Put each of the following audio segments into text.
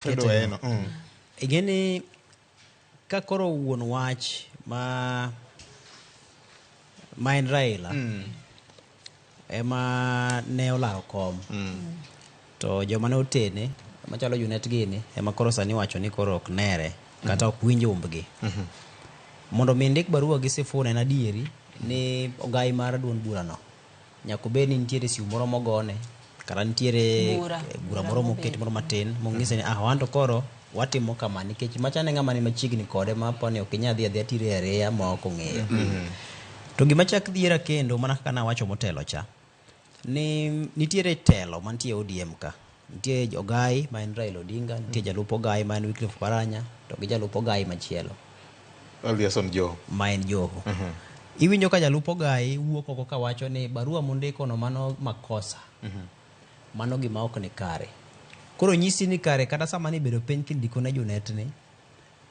Fredo Waeno. Ing'e ni ka koro wuon wach ma ma en Raila ema ne olaro kom to joma ne otene machalo Junet gini ema koro sani wacho ni koro ok nere kata ok winj umbgi. Mondo mi ndik barua gi Sifuna en adieri ni ogai mar duond burano nyaka obed ni nitiere simu moro mogone kata nitiere Bura. bura moro moket moro matin mong'ise ni ah wan to koro watimo kama nikech macha ne ng'ama ni machiegni kode ma apani ok inyal dhi adhiya tire ariya ma ok ong'eyo. To gima chak dhiera kendo mana kaka nawacho motelo cha ni nitiere telo mantie e ODM ka. Nitie Ogai ma en Raila Odinga, nitie jalup Ogai ma en Wycliffe Oparanya to gi jalup Ogai machielo Aliason Joho. ma en Joho. Iwinjo ka jalup Ogai wuok oko kawacho ni barua mondiko no mano makosa. Mano gima ok ni kare. Koro nyisi ni kare kata sama nibedo piny kindiko ne Junet ni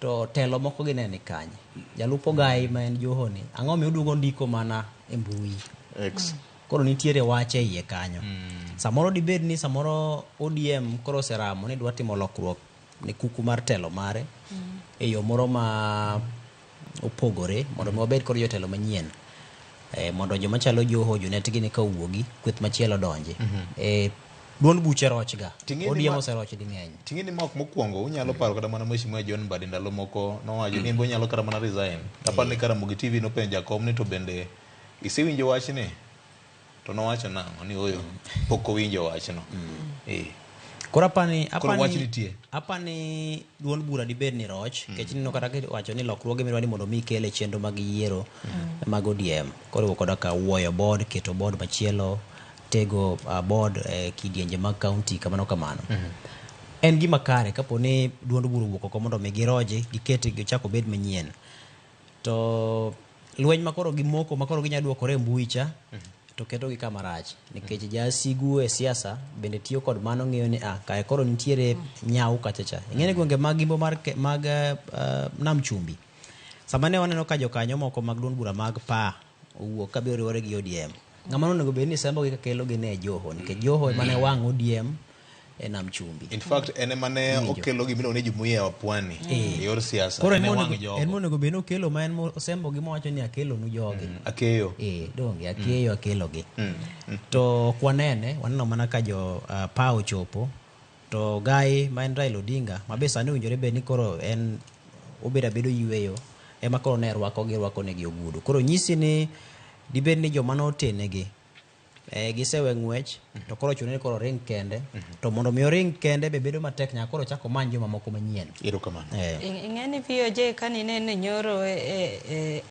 to telo moko gi ne ni kanye. Jalup Ogai ma en Joho ni ang'o miyo oduogo ndiko mana e mbui. X. Koro nitiere wach e iye kanyo. Samoro dibed ni samoro ODM koro oseramo ni dwa timo lokruok ne kuku mar telo mare e yo moro ma opogore mondo mi wabed kod jotelo manyien. Mondo joma chalo Joho, Junet gini ka owuogi, kweth machielo donji. Duond buche roch ga. Ting'e ni ODM oseroch di ng'eny. Ting'e ni mok mokwongo unyalo paro kata mana Mheshimiwa John Mbadi ndalo moko nowacho ni en be onyalo kata mana resign. Aparo ni Karamogi TV nopenjo jakom ni to bende isewinjo wachni? To nowacho nang'o ni ooyo pok owinjo wachno. Koro apani Koro wach nitie. Apani duond bura dibed ni roch nikech ineno kata kiwacho ni lokruoge midwa ni mondo mi kel e chenro mag yiero mag ODM koriwo koda ka wuoyo board, keto board machielo, tego board e kidienje mag county kamano kamano. En gima kare kapo ni duond bura owuok oko mondo mi giroji, giket gichak obed manyien. To lweny makoro gimoko makoro ginya duokore e mbui cha to ketogi kama rach nikech jasigu e siasa bende tiyo kod mano ng'eyo ni ah kae koro nitiere nyawu kacha cha. Ing'e ni gwenge mag Imbo mar mag Nam Chumbi sama ne waneno ka jokanyo moko mag duond bura mag PA owuok kabiro riwore gi ODM, ng'ama nonego bed ni sembogi ka kelogi ne Joho nikech Joho ema ne wang' ODM e Nam Chumbi. In fact en ema ne okelo gima iluongo ni Jumuiya wa Pwani e yor siasa. Koro En e wang' jogo. en monego bed ni okelo ma en osembo gi mowacho ni akelonu jogi. Akeyo. Donge akeyo akelogi. To ok wanene, waneno mana ka jo PA ochopo to Gai ma en Raila Odinga ma be sani owinjore bed ni koro en obedo abedo yweyo ema koro ne rwako gi rwako negi ogudu. Koro nyisi ni dibed ni joma notenegi gisewe ng'wech to koro chune ni koro ring kende to mondo mi oring kende be bedo matek nyaka koro chak omany joma moko manyien. Erokamano. Ing'e ni VOJ ka ninene nyoro e